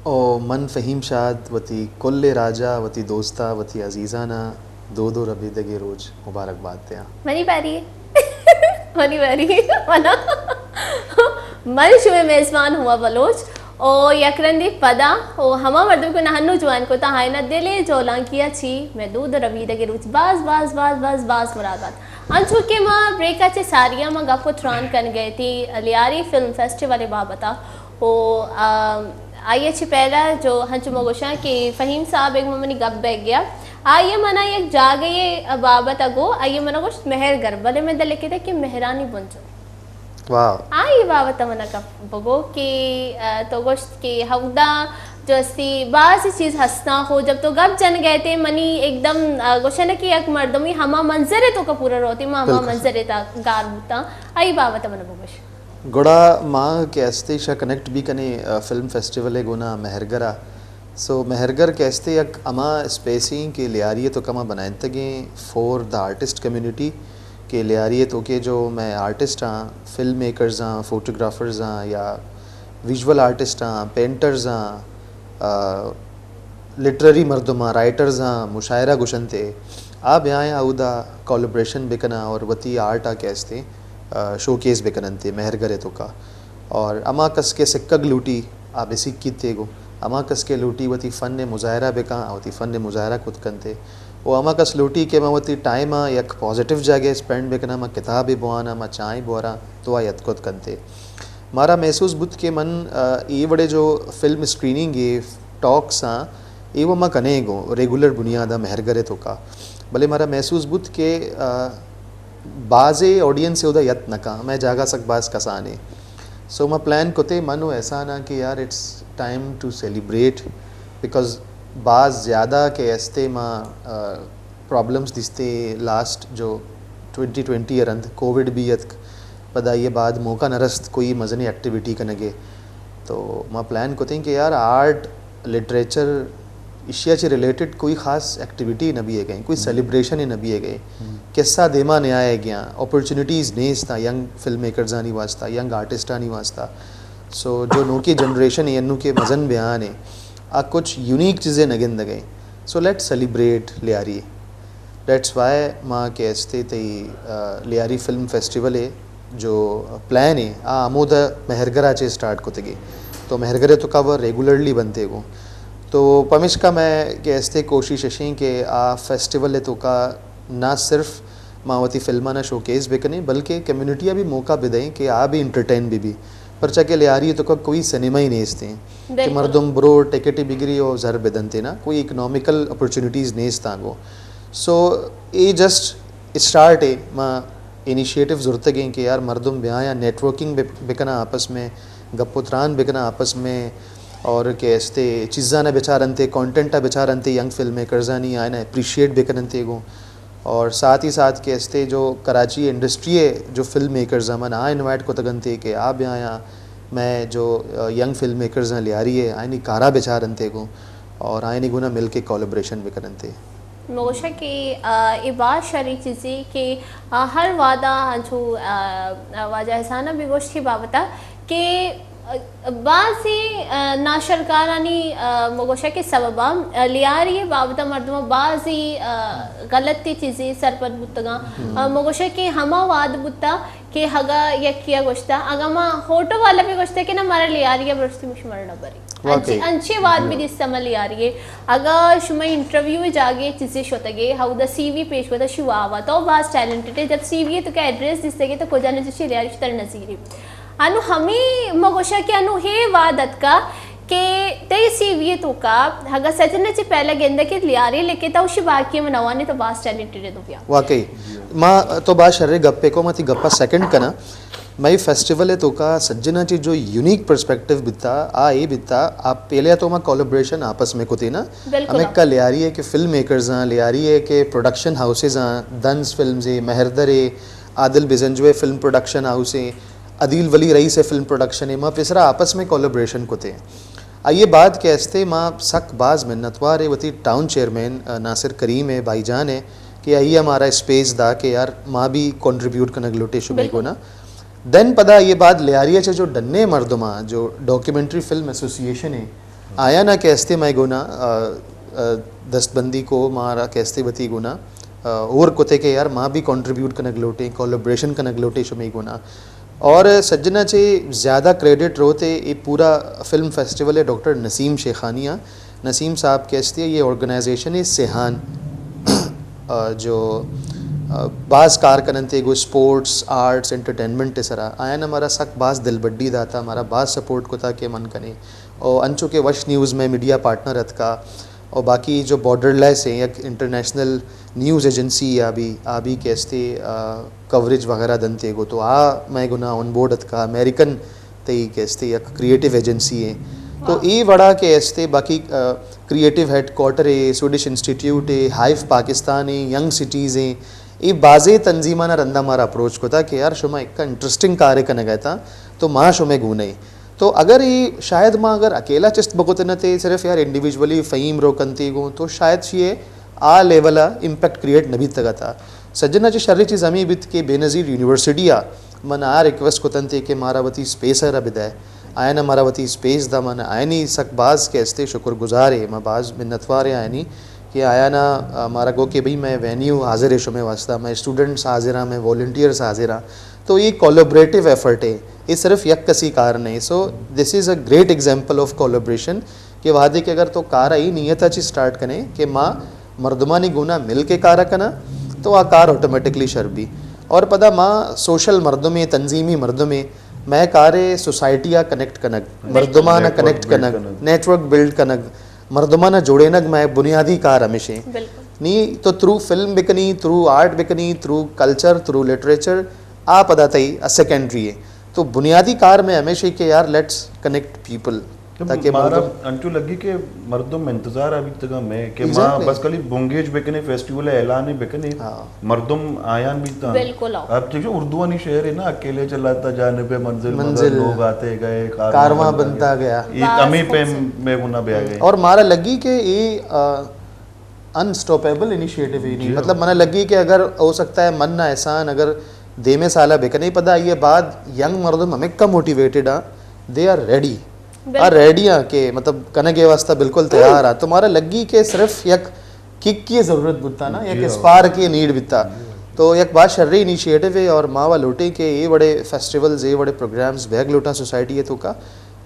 او من فہیم شاد وتی کلیں راج ء وتی دوست ء وتی عزیزان ء دود و ربیدگیں روچ مبارک بات دیاں۔ منی باری۔ منی باری۔ منا۔ من شمے میزبان ہوا بلوچ۔ او یک رندی پدا او ہما مردم کہ نہ ہنو جوان کتا، آئینا دل ء جولانکی ء چی میں دود ربیدگے روچ باز، باز، باز، باز، باز مراد بات۔ انچو کہ ما بریک ء چہ ساری ء ما گپ و تران کن گئے تھی لیاری فلم فیسٹیول ء بابت ء۔ او، آ، آئی ء چہ پہلا جو ہنچو ما گوشاں کہ فہیم صاحب ایک منی گپ بیگ گیا۔ آئی ء منا یک جاگہے بابت ء گو، آئی ء منا گوشت مہر گر، بلے میں دل ء کیتے کہ مہرانی بنجل۔ واو۔ آئی بابت ء منا گپ بگو کہ، آ، تو گوشت کہ ہمودا جو استی باز چیز ہستاں ہو، جب تو گپ جن گئے تھے منی ایک دم، آ، گوشن کہ یک مردمی ہما منظر ء تو کا پورا روتی، ما ہما بالکل۔ منظر ء تا گار بوتاں۔ آئی بابت ء منا بگوش۔ گڑا ما کہ استے شا کنیکٹ بھی کنے، آ، فلم فیسٹیول ء گونا مہرگرا۔ سو مہرگر کہ استے یک ہما اسپیس ایں کہ لیاری ء تو کما بنائنتگیں فور دا آرٹسٹ کمیونٹی۔ کہ لیاری ء توکے جو میں آرٹسٹ آں، فلم میکرز آں، فوٹوگرافرز آں یا ویژول آرٹسٹ آں، پینٹرز آں، آ، لٹریری مردم آں، رائٹرز آں، مشاعرہ گوشنتے، آ بیایں اودا کولابریشن بکناں اور وتی آرٹ آ کہ استے، آ، شوکیس بکننتے مہرگر ء توکا۔ اور ہما کس کہ سکگ لوٹی، آ بہ سکیت تیگو۔ ہما کس کہ لوٹی وتی فن ء مظاہرہ بکاں، آ وتی فن ء مظاہرہ کت کنتے۔ و ہما کس لوٹی کہ من وتی ٹائم ء یک پازیٹیو جاگہ اسپینڈ بکناں، من کتابے بواناں، من چائیں بوراں، تو آ یت کت کنتے۔ مارا محسوس بوت کہ من، آ، اے وڑے جو فلم اسکریننگ اے، ٹاکس آں، اے و ما کنیں گوں ریگولر بنیاد ء مہرگر ء توکا۔ بلے مارا محسوس بوت کہ، آ، بازے آڈینس اودا یت نہ کن، مئے جاگہ سک باز کسانے۔ سو ما پلان کتے من و احسان آں کہ یار، it's time to celebrate، because باز زیادہ کہ استے ما، آ، پرابلمز دیستے لاسٹ جو ٹوئنٹی ٹوئنٹی ء رند کووڈ بھی اتک، پدا یہ بعد موقع نہ رست کوئی مزنی ایکٹیویٹی کنگے۔ تو ما پلان کتیں کہ یار آرٹ، لٹریچر، ایشیا چہ ریلیٹڈ کوئی خاص ایکٹیویٹی نہ بیے گئے، کوئی سیلیبریشن نہ بیے گئے۔ قصہ دیما نیائے گیاں، اپرچونیٹیز نیست آں ینگ فلم میکرزانی واسطہ، ینگ آرٹسٹانی واسطہ۔ سو جو نوکی جنریشن ہے، انو کے مزن بیان ہے، آ کچھ یونیک چیزیں نہ گندگئے۔ So let celebrate Lyari. That's why ما کہ استے تئی، آ، لیاری فلم فیسٹیول ہے جو پلان ہے، آ ہمودا مہرگرا چے سٹارٹ کتگی۔ تو مہرگرے تو کور ریگولرلی بنتے گو۔ تو پمشکا میں کہ استے کوشش اشیں کہ آ فیسٹیول تو کا نہ صرف ما وتی فلمانا شوکیس بکنیں، بلکہ کمیونٹی ء بھی موقع بدئیں کہ آ بھی انٹرٹین بھی بھی۔ پرچا کہ لیاری تو کا کوئی سینما ہی نیستیں کہ بالکل۔ مردم برو ٹکٹ بگری و زر بدنتے نا، کوئی اکنامیکل اپرچونیٹیز نیستاں گو۔ سو اے جسٹ اسٹارٹ ہے، ما انیشیٹو زرتگیں کہ یار مردم بیایا نیٹورکنگ بکناں آپس میں، گپ و تران بکناں آپس میں، اور کہ استے چیزاں نہ بچارنتے، کانٹینٹ بچارنتے، ینگ فلم میکرزانی آئینا اپریشیٹ بکننتے گو۔ اور ساتھ ہی ساتھ کہ استے جو کراچی انڈسٹری ہے، جو فلم میکرز ہیں، من آ انوائٹ کتگنتے کہ آ بیایا، میں جو، آ، ینگ فلم میکرز ہیں لیاری ہے، آئینی کارا بچارنتے گو اور آئینی گونا مل کے کولابریشن بکننتے۔ مگوشہ کہ آ، اے باز شری چیزے کہ آ، ہر وہدا انچو آ، آ، واجہ احسانہ بھی گوشت کہ بابتا کہ آ، بعضی آ، ناشرکارانی آ، مگوشہ کہ سببا آ، لیاری بابتا مردم بعضی آ، غلطی چیزے سرپد بوتگاں۔ آ، مگوشہ کہ ہما واد بوتا کہ اگا یکی ء گوشتہ، اگا ما ہوٹو والا بھی گوشتہ کہ نہ مارا لیاری ء برستی مش مرنا بری۔ واقعی۔ انچی، انچی واد بھی دیستہ ما لیاری ء۔ اگا شما انٹرویو جاگے چیزے شتگے، ہاودا سی وی پیش کتہ، شی واہ واہ، تو باز ٹیلنٹڈ ہے۔ جب سی وی تو کا ایڈریس دیستگے تو کجا نہ جشی لیاری شتر نظیری۔ انو ہمی مگوشہ کہ انو ہے واد اتکا کہ تئی سی وی توکا اگا سجن چی پہلا گندہ کہ لیاری لکھے تو شی باقی منوانی تو باز ٹیلنٹڈ ہے تو بیا۔ واقعی۔ ما تو باز شریں گپے کو، ما تی گپا سیکنڈ کنا۔ مئی فیسٹیول ء توکا سجنا چی جو یونیک پرسپیکٹیو بیتا، آ اے بیتا، آ پہلے تو ما کولیبریشن آپس میں کتے نا۔ بالکل۔ ہمیں کا لیاری ہے کہ فلم میکرز ہیں، لیاری ہے کہ پروڈکشن ہاؤسز ہیں، دنز فلمز ہے، مہردر ہے، عادل بزنجو ہے فلم پروڈکشن ہاؤس ہے، عدیل ولی رئیس ہے فلم پروڈکشن ہے، ما پیسرا آپس میں کولیبریشن کتے ہیں۔ آئیے بعد کہ استے ما سک باز منتوار ہے وتی ٹاؤن چیئرمین، آ، ناصر کریم ہے، بھائی جان ہے، کہ آئی ہمارا اسپیس دا کہ یار ما بھی کنٹریبیوٹ کنگ لوٹے شمے بالکل۔ گونا۔ دین پدا یہ بعد لیاریا چا جو ڈنے مردما جو ڈاکیومنٹری فلم ایسوسی ایشن ہے، آیا نا کہ استے مئے گونا، آ، آ، دستبندی کو مارا کہ استے وتی گونا، آ، اور کتے کہ یار ما بھی کنٹریبیوٹ کنگ لوٹے، کولیبریشن کنگ لوٹے شمے گونا۔ اور سجنا چے زیادہ کریڈٹ روتے اے پورا فلم فیسٹیول ہے ڈاکٹر نسیم شیخانی آ۔ نسیم صاحب کہ استے یہ آرگنائزیشن ہے سیحان، آ، جو، آ، باز کار کننتے گو اسپورٹس، آرٹس، انٹرٹینمنٹ سرا۔ آیا نا مارا سک باز دلبڈی داتا، مارا باز سپورٹ کتا کہ من کنے۔ اور انچو کہ وش نیوز میں میڈیا پارٹنر اتکا، اور باقی جو بارڈر لیس ہیں، یک انٹرنیشنل نیوز ایجنسی آ بھی، آ بھی کہ استے، آ، کوریج وغیرہ دنتے گو، تو آ مئے گنا آن بورڈ اتکا، امریکن تئی کہ استے یک کریئیٹو ایجنسی ہے۔ تو اے وڑا کہ استے باقی، آ، کریئیٹو ہیڈ کوارٹر ہے، سویڈش انسٹیٹیوٹ ہے، ہائیو پاکستان ہے، ینگ سٹیز ہیں، اے بازے تنظیمانا رندا مارا اپروچ کتا کہ یار شما ایک انٹرسٹنگ کارے کنگا تا، تو ما شمے گونے۔ تو اگر یہ شاید ما اگر اکیلا چست بکتنتے، صرف یار انڈیویجولی فہیم رو کنتے گوں، تو شاید شیئے آ لیول آ امپیکٹ کریئیٹ نہ بیتگا تا۔ سجنا چہ شریں چیز ہمیں بیت کہ بے نظیر یونیورسٹی آ من آ ریکویسٹ کتنتے کہ مارا وتی اسپیس را بدے۔ آیانا مارا وتی اسپیس دا، من آیانی سک باز کہ استے شکر گزار ہے، ما باز منتوار ہے آیانی کہ آیانا، آ، مارا گو کہ بھئی میں وینیو حاضر ہے شمے واسطہ، میں اسٹوڈنٹس حاضر ہاں، میں والنٹیئرز حاضر ہاں۔ تو یہ کولیبریٹو ایفرٹ ہے، یہ صرف یک کسی کار نہیں۔ So this is a great example of collaboration کہ وہدے کہ اگر تو کار ای نیت اچی سٹارٹ کنے کہ ما مردمانی گونا مل کے کارا کنا، تو آ کار آٹومیٹکلی شر بی۔ اور پدا ما سوشل مردمے، تنظیمی مردمے، مئے کارے سوسائٹی آ کنیکٹ کنگ، مردمانا کنیکٹ کنگ، نیٹورک بلڈ کنگ، مردمانا جوڑینگ مئے بنیادی کار ہمیشے۔ نی تو تھرو فلم بکنی، تھرو آرٹ بکنی، تھرو کلچر، تھرو لٹریچر، آ پدا تئی سیکنڈری ہے۔ تو بنیادی کار میں ہمیشے کہ یار، لیٹس کنیکٹ پیپل۔ تاکہ مارا انچو لگی کہ مردم انتظار آ بیتگا میں کہ ما بس کلی بنگیج بکنے، فیسٹیول اعلان بکنے، مردم آیان بیتا۔ بالکل۔ اب ٹھیک ہے، اردوانی شعر ہے نا، اکیلے چلا تھا جانب منزل، مگر لوگ آتے گئے، کارواں بنتا گیا۔ یہ ہمیں پہ میں گنا بیا گئے۔ اور مارا لگی کہ یہ، آ، انسٹاپیبل انیشیٹو ہی نہیں۔ مطلب، منا لگی کہ اگر ہو سکتا ہے من نہ احسان اگر دیمے سالہ بکنے پدا یہ بعد ینگ مردم ہمکا موٹیویٹڈ آ، دے آر ریڈی۔ آ ریڈی آ کہ مطلب کنگے واسطہ بالکل تیار آ۔ تو مارا لگی کہ صرف یک کک کی ضرورت بوتا نا، یک اسپارک کی نیڈ بیتا۔ تو یک باز شریں انیشیٹو ہے اور ما وا لوٹیں کہ اے وڑے فیسٹیولز، اے وڑے پروگرامز بیگ لوٹاں سوسائٹی ہے توکا،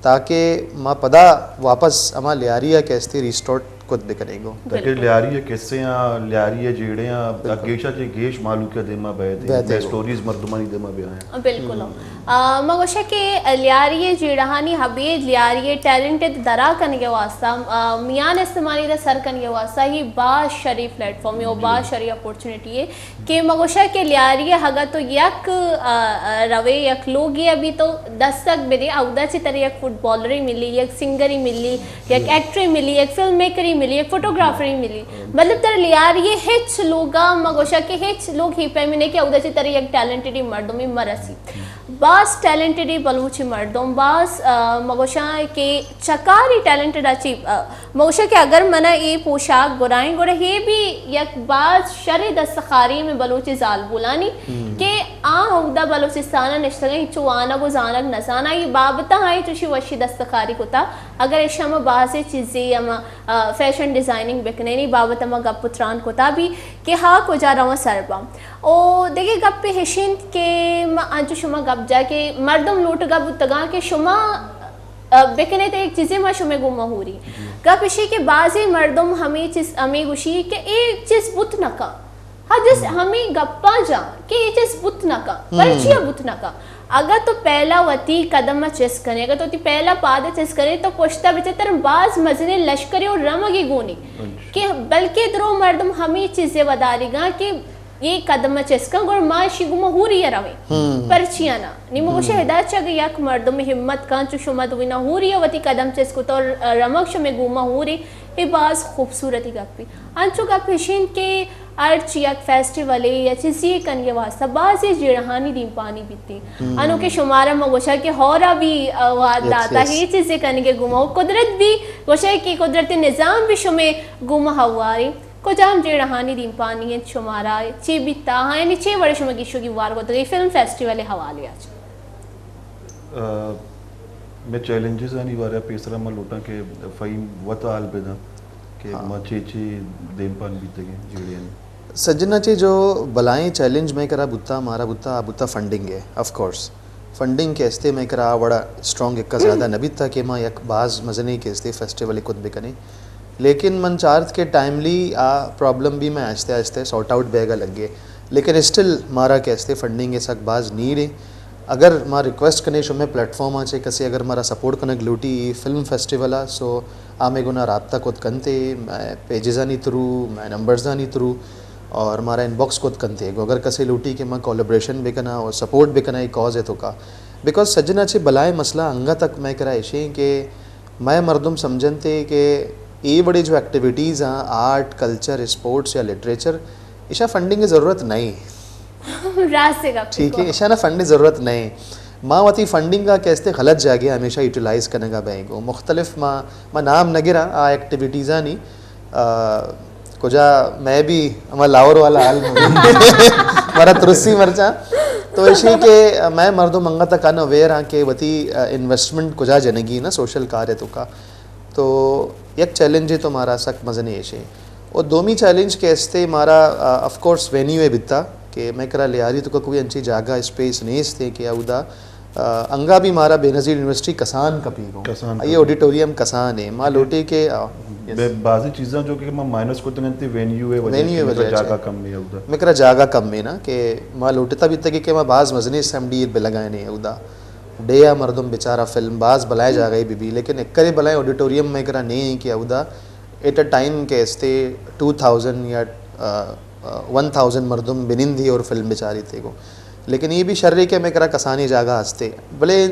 تاکہ ما پدا واپس ہما لیاری ء کہ استی ریسٹورٹ کت بکنیں گو۔ تاکہ لیاری ء قصے آں، لیاری ء جیڑے آں، گیشا چہ گیش مالوک ء دیما بہت، بہت سٹوریز مردمانی دیما بیایں۔ بالکل۔ آ، ما گوشاں کہ لیاری ء جیڑہانی ابید لیاری ء ٹیلنٹ ء درا کنگ ء واسطہ، آ، میان استمانی ء سر کنگ ء واسطہ ہی باز شریں پلیٹ فارم ء و باز شریں اپورچونیٹی ء کہ ما گوشاں کہ لیاری ء اگاں تو یک، آ، آ، روے یک لوگے ء بی تو دستک بدے، اودا چہ ترا یک فٹبالرے ملی، یک سنگرے ملی، یک ایکٹرے ملی، یک فلم میکرے ملی، یک فوٹوگرافرے ملی۔ مطلب ترا لیاری ء ہچ لوگا ما گوشاں کہ ہچ لوگ ہی پیمے نہ کہ اودا چہ ترا یک ٹیلنٹڈ مردمے مرسی۔ باز ٹیلنٹڈی بلوچی مردم، باز، آ، مگوشاں کہ چکاری ٹیلنٹڈ اچی، آ، مگوشاں کہ اگر منا اے پوشاک گرائیں گڑا اے بھی یک باز شر دستکاری میں بلوچی زالبولانی کہ آ اودا بلوچستان نشتگیں، چو وانگ و زانگ نزانا، اے بابتا آئی چوشی وشی دستکاری کتا۔ اگر اشاں ما بازیں چیزے یا ما، آ، فیشن ڈیزائننگ بکنیں، اے بابت ما گپ و تران کتا بھی کہ ہا کجا رواں سر باں۔ او دگہ گپے ہشینت کہ ما انچو شما گپ جا کہ مردم لوٹگا بوتگاں کہ شما، آ، بکنے تے ایک چیزے ما شمے گوما ہوری۔ گپ اشی کہ بازیں مردم ہمیں چیز، ہمیں گوشی کہ اے چیز بوت نہ کن۔ ہاں، جس ہمیں گپاں جا کہ اے چیز بوت نہ کن، پرچیا بوت نہ کن۔ اگر تو پہلا وتی قدم ء چست کنے، اگر تو وتی پہلا پاد ء چست کنے، تو پشتا بچے تر باز مزنیں لشکرے و رمگے گونی۔ کہ بلکہ درو مردم ہمیں چیزے وداریگاں کہ اے قدم ء چست کن، گڑا ما اشی گوما ہوری ء رویں۔ پرچیا نا؟ نی مگوشے ادا چہ اگہ یک مردم ہمت کن، چو شما دوینا ہوری ء وتی قدم چست کت اور رمگ شمے گوما ہوری، اے باز خوبصورتی گپی۔ انچو گپ ہشین کہ ہرچ یک فیسٹیولے یا چیزے کنگے واسطہ بازیں جیڑہانی دیمپانی بیتی۔ انو کہ شمارا ما گوشا کہ ہورا بھی، آ، واد داتا، ہی چیزے کنگے گوما و قدرت بھی گوشے کہ قدرت نظام بھی شمے گوما ہواری۔ کجام جیڑہانی دیمپانی انت شمارا؟ چے بیتا؟ ہاں، یعنی چے وڑے شما گیشو گیوار کتگے فلم فیسٹیول حوالے آ؟ آ، مئے چیلنجز آنی بارے ء پیسرا من لوٹاں کہ فہیم وت حال بداں کہ ما چے چے دیمپان بیتگیں جیڑے آنی۔ سجنا چے جو بلائیں چیلنج مئے کرا بوتا، مارا بوتا، آ بوتا فنڈنگ ہے، آف کورس۔ فنڈنگ کہ استے مئے کرا آ وڑا اسٹرانگ اکا زیادہ نہ بیتا کہ ما یک باز مزنیں کہ استے فیسٹیول کت بکنیں۔ لیکن من چارت کہ ٹائملی آ پرابلم بھی میں آہستہ آہستہ سارٹ آؤٹ بیگا لگے۔ لیکن اسٹل مارا کہ استے فنڈنگ سک باز نیڈ ہے۔ اگر ما ریکویسٹ کنے شمے پلیٹ فارم آ چے کسے اگر مارا سپورٹ کنگ لوٹی ای فلم فیسٹیول آ، سو آ مئے گنا رابطہ کت کنتے، مئے پیجز آنی تھرو، مئے نمبرز آنی تھرو، اور مارا ان باکس کت کنتے۔ گو اگر کسے لوٹی کہ ما کولیبریشن بکنا اور سپورٹ بکنا ای کاز ہے تو کا، بیکاز سجنا چے بلائیں مسئلہ انگا تک مئے کرا اشیں کہ مئے مردم سمجھنتے کہ اے وڑے جو ایکٹیویٹیز آں، آرٹ، کلچر، اسپورٹس یا لٹریچر، ایشا فنڈنگ ضرورت نہیں۔ راست گپ ٹھیک ہے، ایشانا فنڈ ضرورت نہیں۔ ما وتی فنڈنگ کا کیستے غلط جاگے ہمیشہ یوٹیلائز کنگا بینگو مختلف ما، ما نام نگرا آ ایکٹیویٹیزانی، آ، کجا میں بھی ہما لاہور والا حال میں ہمارا ترسی مرچا۔ تو ایشی کہ میں مردم انگا تک ان اویئر ہاں کہ وتی، آ، انویسٹمنٹ کجا جنگی نا سوشل کارے تو کا۔ تو یک چیلنج ہے تو مارا سک مزنی ایشی۔ اور دومی چیلنج کہ استے مارا، آ، آف کورس وینیو ہے بیتا کہ میں کرا لیاری تو کا کوئی انچی جاگہ اسپیس نہیں استے کہ اودا آ، انگا بھی مارا بے نظیر یونیورسٹی کسان کپی گو۔ کسان آئی کپی۔ آڈیٹوریم کسان ہے۔ ما لوٹی کہ، آ، یس۔ بے-، بعضی چیزاں جو کہ ما مائنس کو تنگنتی وینیو ہے وجہ وینیو کہ ہے مطلب وجہ جاگہ سے۔ کم ہے ادا۔ مکرا جاگہ کم ہے نا کہ ما لوٹتا بھی تک کہ ما باز مزنی اسمبلی بلگائے نہیں ادا۔ ڈے آ مردم بیچارہ فلم باز بلائے جاگہ ہی بی بی، لیکن ایک کرے بلائے آڈیٹوریم میں کرا نہیں ہے کہ ادا ایٹ اے ٹائم کہ استے ٹو تھاؤزنڈ یا، آ، آ، ون تھاؤزنڈ مردم بنندی اور فلم بیچاری تے گو۔ لیکن یہ بھی شر ہے کہ میں کرا کسانی جاگہ ہستے۔ بلے،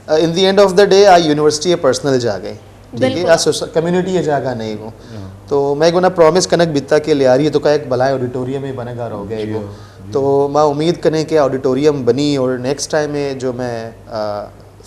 آ، in the end of the day آ یونیورسٹی ہے پرسنل جاگہ ہے۔ ٹھیک ہے؟ بالکل۔ آ سوس-، کمیونٹی ہے جاگہ نہیں گو۔ تو میں گونا پرومس کنک بیتا کہ لیاری تو کا ایک بلائے آڈیٹوریم میں بنگا رہو گئے گو۔ تو ما امید کنے کہ آڈیٹوریم بنی اور نیکسٹ ٹائم ہے جو میں، آ،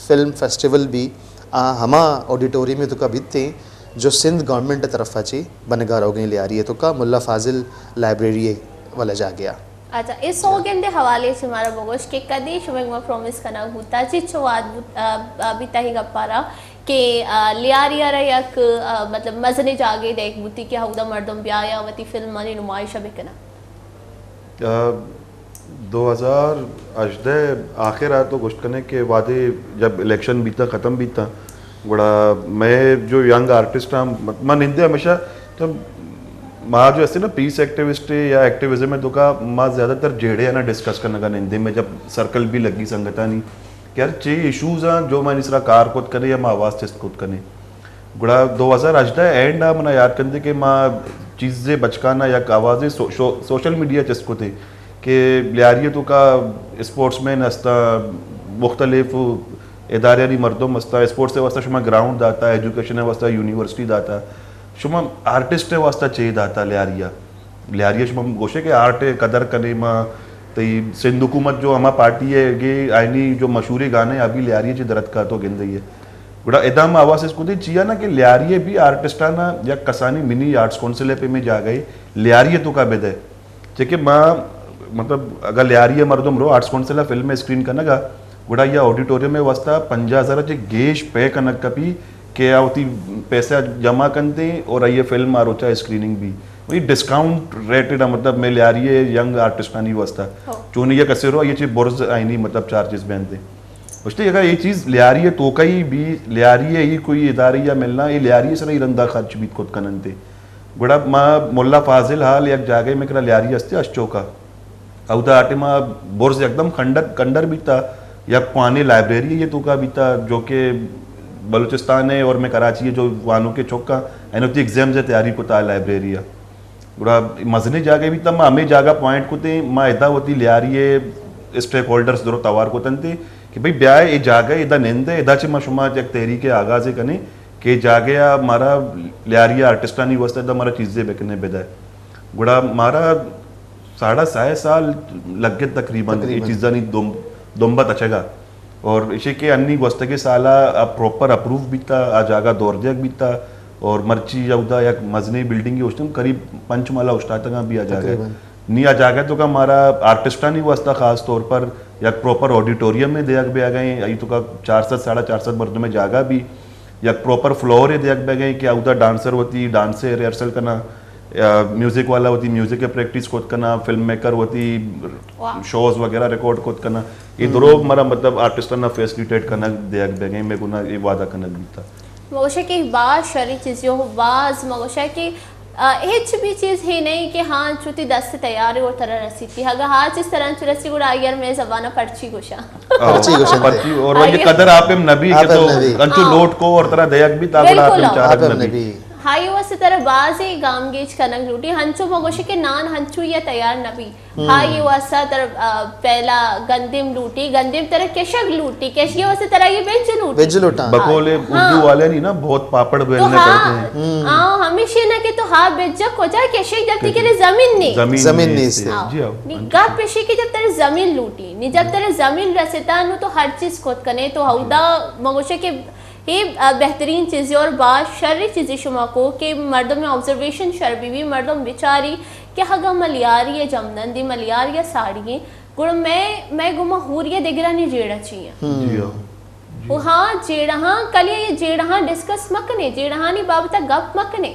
فلم فیسٹیول بھی آ ہما آڈیٹوریم تو کا بیتے جو سندھ گورنمنٹ طرف چی بنگا رہو گئے لیاری تو کا ملا فاضل لائبریری والا جاگہ۔ اچھا، اے سوگند حوالے سے مارا بگوش کہ کدی شما گما پرومس کنا بوتا، چی چو واد بوت، آ، آ، بیتا ہی گپارا کہ، آ، لیاری را یک، آ، مطلب مزنی جاگے دیکھ بوتی کہ ہودا مردم بیا یا وتی فلم مانی نمائش بکنا۔ آ، دو ہزار ہژدہ آخر آ تو گوشت کنے کہ وادے جب الیکشن بیتا ختم بیتا، گڑا میں جو ینگ آرٹسٹ ہاں، من نندے ہمیشہ تو ما جو استے نا پیس ایکٹیوسٹ یا ایکٹیوزم ہے تو کا ما زیادہ تر جیڑے نا ڈسکس کرنے کا نندے میں جب سرکل بھی لگی سنگتانی کہ یار چے ایشوز ہیں جو میں اس طرح کار کت کنے یا ما آواز چست کت کنے۔ گڑا دو ہزار ہژدہ اینڈ آ منا یاد کندے کہ ما چیزے بچکانا یک آوازے سو-، شو-، سوشل میڈیا چست کتے کہ لیاری تو کا اسپورٹس مین ہستا، مختلف اداریانی مردم ہستا، اسپورٹس واسطہ شما گراؤنڈ داتا، ایجوکیشن واسطہ یونیورسٹی داتا، شما آرٹسٹ واسطہ چے داتا لیاریا؟ لیاریا شما گوشے کہ آرٹ قدر کنے ما تئی سندھ حکومت جو ہما پارٹی ہے کہ آئینی جو مشہوری گانے ابھی لیاری چی درت کا تو گندئی ہے۔ گڑا ادا ما آواز اس کو دی چیا نا کہ لیاری بھی آرٹسٹانا یا کسانی منی آرٹس کونسل پہ میں جا گئی لیاری تو کا بدے۔ چہ کہ ما، مطلب، اگر لیاری مردم رو آرٹس کونسل فلم اسکرین کنگا، گڑا یا آڈیٹوریم واسطہ پنجاہ ہزار چہ گیش پے کنگ کپی کہ آ وتی پیسہ جمع کنتے اور یہ فلم آ روچا اسکریننگ بھی وہی ڈسکاؤنٹ ریٹڈ، مطلب، میں لیاری ینگ آرٹسٹانی واسطہ۔ ہو۔ چونی یہ کسے رو یہ چی برز آئینی، مطلب، چارجز بینتے۔ گوشتے اگر یہ چیز لیاری توکئی بھی، لیاری ہی کوئی ادارے یا ملنا، یہ لیاری سر ہی رندا خرچ بھی کت کننتے۔ گڑا ما ملا فاضل حال یک جاگہ میں کرا لیاری ہستے اشچوکا۔ اودا آ ٹائما برز یکدم کھنڈر، کھنڈر بیتا، یک پوانی لائبریری یہ توکا بیتا، جو کہ بلوچستان ہے اور میں کراچی ہے، جو وانو کے چوکا اینو تی ایگزام سے تیاری کتا لائبریری ہے۔ گڑا مزنیں جاگہ بیتا، ما ہمیں جاگہ پوائنٹ کتے، ما ادا وتی لیاری اسٹیک ہولڈرز درو توار کتنتے کہ بھئی بیا اے جاگہ ادا نندے، ادا چہ ما شما یک تحریک آغاز کنے کہ جاگہ آ مارا لیاری آرٹسٹانی واسطہ ادا مارا چیزے بکنے بدے۔ گڑا مارا ساڑھا سئے سال لگت تقریباً اے تقریباً۔ چیزانی دم-، دمبا تچگا۔ اور اشی کہ انی گوستگیں سالا آ پراپر اپروو بیتا، آ جاگہ دور دیگ بیتا، اور مرچی اودا یک مزنیں بلڈنگے اوشتن قریب پنچ مالا اوشتاتگاں بھی آ جاگہ۔ تقریباً۔ نی آ جاگہ تو کا مارا آرٹسٹانی واسطہ خاص طور پر یک پراپر آڈیٹوریم میں دیگ بیگا ایں، ای تو کا چار سد، ساڑھا چار سد مردم جاگہ بھی، یک پراپر فلور دیگ بیگا ایں کہ اودا ڈانسر وتی ڈانس ریہرسل کنا، یا میوزک والا وتی میوزک پریکٹس کت کنا، فلم میکر وتی واہ۔ شوز وغیرہ ریکارڈ کت کنا۔ یہ درو مارا، مطلب، آرٹسٹانا فیسلیٹیٹ کنگ دیگ بیگا ایں، میں گنا یہ وعدہ کنگ بیتا۔ مگوشہ کہ باز شری چیزی ہو، باز مگوشہ کہ، آ، ہچ بھی چیز ہی نہیں کہ ہاں چوتی دست تیار ہے اور ترا رسیتی۔ اگر ہاں چیز ترا چ رسی گڑا اگر میں زبانہ پرچی گوشاں۔ پرچی گوشنتے۔ پرچی اور وہ یہ آگے۔ قدر آپ ہم نبی کہ آپ ہم تو نبی۔ انچو ہاں۔ لوٹ کو اور ترا دیگ بیتا گڑا آپ ہم بالکل۔ چارگ آپ ہم نبی۔ نبی۔ ہائی واسطے ترا بازی گام گیج کنگ لوٹی، ہنچو مگوشی کہ نان ہنچو یا تیار نبی۔ ہائی واسطہ ترا، آ، پہلا گندم لوٹی، گندم ترا کشگ لوٹی، کشگی واسطہ ترا یہ بج لوٹی۔ بج لوٹاں۔ بقول اردو والے نہیں نا، بہت پاپڑ تو بیلنے ہاں، پڑتے ہیں۔ ہاں، ہمیشہ نہ کہ تو ہاں بج جا کجا کشگ جب تیرے زمین نہیں۔ زمین زمین نہیں نہیں ہے۔ ہاں۔ جی ہاں۔ نی گپ پیشی کہ جب ترا زمین لوٹی، نی جب ترا زمین رسیتا نو تو ہر چیز کت کنے تو ہاں۔ ہدا مگوشے کہ اے، آ، بہترین چیزے اور باز شر چیزے شما کو کہ مردم آبزرویشن شر بی بی، مردم بچاری کہ اگاں ما لیاری ء جمنندیں، ما لیاری ء ساڑی ایں، گڑا مئے، مئے گوما ہوری ء دگرانی جیڑہ چی انت؟ جی ہاں۔ و ہاں، جیڑہاں، کلی ء جیڑہاں ڈسکس مکنے، جیڑہانی بابت ء گپ مکنے،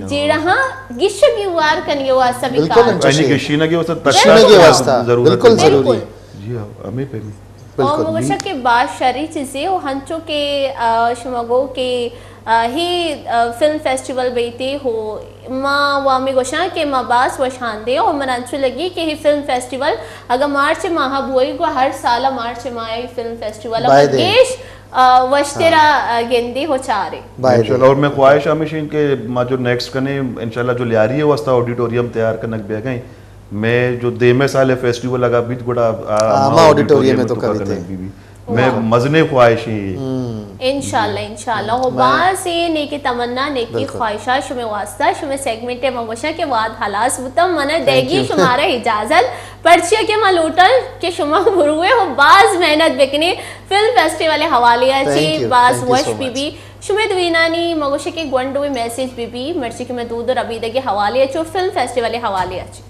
جیڑہاں گشگی وار کنگے واسطہ بکار۔ بالکل انچوش۔ یعنی گشینگے واسطہ تشکیل گشینگے واسطہ ضرورت بالکل ہے۔ ضروری۔ جی ہاں، ہمیں پہ بھی۔ بالکل۔ اور مگوشا کہ باز شری چیزے ہو، ہنچو کہ، آ، شما گو کہ، آ، ہی، آ، فلم فیسٹیول بیتے ہو، ما وامی گوشاں کہ ما باز وشاندے اور من انچو لگی کہ ہی فلم فیسٹیول اگر مارچ ماہ بوئی گو ہر سال مارچ ماہ ہی فلم فیسٹیول بایدے۔ گیش، آ، وشترا، ہاں۔ آ، گندے ہو چارے۔ بایدے۔ انشاءاللہ، اور میں خواہش ہمیشہ کہ ما جو نیکسٹ کنے انشاءاللہ جو لیاری ہے واسطہ آڈیٹوریم تیار کنک بیا گئے، میں جو دیمے سال فیسٹیول لگا بیت گڑا آ، آ، ہما آڈیٹوریم تو کبھی تھے۔ بی بی۔ میں واہ۔ مزنے خواہش ہیں۔ انشاءاللہ، انشاءاللہ۔ ہو میں باز اے نیکی تمنا، نیکی بالکل۔ خواہشات شمے واسطہ، شمے سیگمنٹ ہے، من گوشاں کہ واد ہلاس بوتم، من دیگی شمارا اجازت، پرچیا کہ من لوٹاں کہ شما بروے ہو باز محنت بکنے فلم فیسٹیول حوالے اچی، باز وش بی بی۔ شمے دوینانی من گوشاں کہ گونڈوے میسج بی بی، مرچی کہ میں دود و ربیدگی حوالے اچو فلم فیسٹیول حوالے اچی۔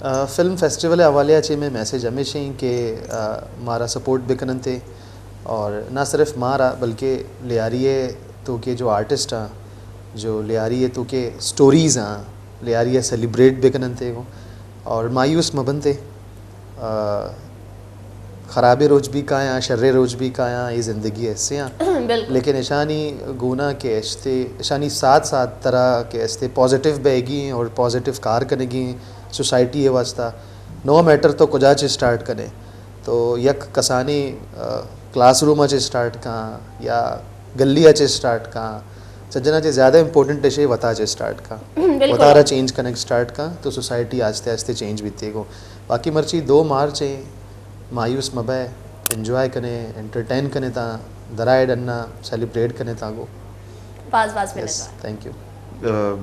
آ، فلم فیسٹیول حوالے ء چہ میں میسج ہمیش ایں کہ، آ، مارا سپورٹ بکننتے اور نہ صرف مارا بلکہ لیاری ء تو کہ جو آرٹسٹ آں، جو لیاری ء تو کہ سٹوریز آں، لیاری ء سیلیبریٹ بکننتے گو اور مایوس مبنتے۔ آ، خرابیں روچ بھی کایاں، شریں روچ بھی کایاں، یہ زندگی ایسے ہیں۔ بالکل۔ لیکن اشانی گونا کہ اشتے، اشانی ساتھ ساتھ طرح کہ اشتے پازیٹیو بہگی ہیں اور پازیٹیو کار کنگی ہیں سوسائٹی ہے واسطہ۔ نو میٹر تو کجا چے سٹارٹ کنے؟ تو یک کسانی، آ، کلاس روم چے سٹارٹ کاں یا گلی چے سٹارٹ کاں، سجنا چے زیادہ امپورٹنٹ اشے وتا چے سٹارٹ کاں۔ بالکل۔ وتا را چینج کنگ سٹارٹ کاں تو سوسائٹی آستے آستے چینج بیتے گو۔ باقی مرچی دو مارچ ایں، مایوس مبئے، انجوائے کنے، انٹرٹین کنے تاں، درائے ڈنا سیلیبریٹ کنے تاں گو۔ باز باز منت وار۔ Thank you. آ،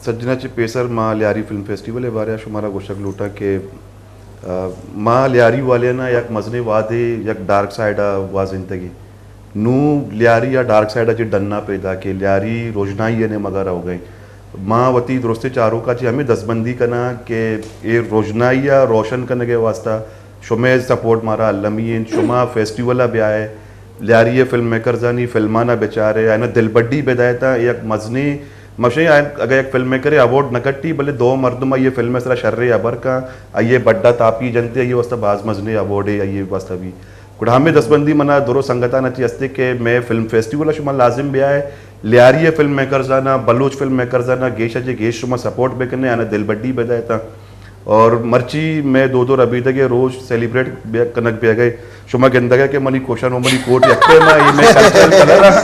سجنا چہ پیسر ما لیاری فلم فیسٹیول ءِ بارے ءَ شمارا گوشگ لوٹاں کہ، آ، ما لیاری والے نا یک مزنیں وھدے یک ڈارک سائیڈ ءَ گوازینتگی۔ نوں لیاری ءَ ڈارک سائیڈ ءَ چہ ڈن ءَ پیداک ایں، لیاری روژنائی ءِ نیمگ ءَ روگ ءَ ایں۔ ما وتی درستیں چاروکاں چہ ہمے دستبندی کناں کہ اے روژنائی ءَ روشن کنگ ءِ واستہ شمئے سپورٹ مارا المی انت۔ شما فیسٹیول ءَ بیائے، لیاری ءِ فلم میکرزانی فلماں ءَ بچارے، آیاں ءَ دلبڈی بدئے تاں یک مزنیں مشے، اگہ یک فلم میکرے ایوارڈ نہ کٹی، بلے دو مردم آئی ءِ فلم ءِ سرا شریں ہبر کن، آئی ءِ بڈا تاپی جنتے، آئی ءِ واستہ باز مزنیں ایوارڈے آئی ءِ واستہ بھی۔ گڑا ہمے دستبندی منا درو سنگتاں چہ ہستے کہ مئے فلم فیسٹیول ءَ شما لازم بیائے، لیاری ءِ فلم میکرزاناں، بلوچ فلم میکرزاناں گیش ءَ چہ گیش شما سپورٹ بکنے، آیاں ءَ دلبڈی بدئے تاں۔ اور مرچی مئے دودو ربیدگ ءِ روچ سیلیبریٹ بیا-، کنگ بیگ ءَ، شما گندگ ءَ کہ منی کوشن و منی کوٹ یک پیم ءَ، اے مئے کلچرل کلر ءَ۔